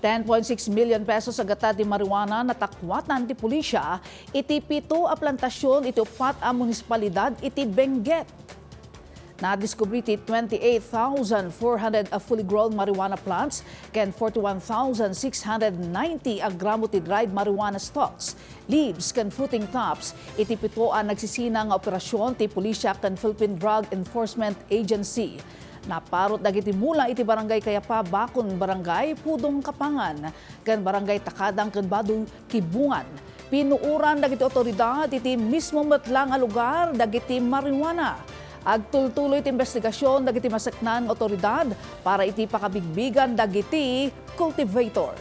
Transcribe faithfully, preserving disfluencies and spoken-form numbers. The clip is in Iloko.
Ten point six million pesos a gata ti marijuana natakuatan ti pulisya iti pito a plantasion iti upat a munisipalidad iti Benguet. Nadiskubre ti twenty-eight thousand four hundred a fully grown marijuana plants ken forty-one thousand six hundred ninety a gramo ti dried marijuana stalks, leaves ken fruiting tops iti pito a nagsisina nga operasyon ti pulisya ken Philippine Drug Enforcement Agency. Naparut dagiti mula iti Barangay Kayapa, Bakon Barangay, Pudong Kapangan, ken Barangay Takadang ken Bado Kibungan. Pinuoran dagiti otoridad iti mismo met la nga lugar dagiti marijuana. Agtultuloy ti imbestigasyon dagiti maseknan nga otoridad para iti pakabigbigan dagiti cultivator.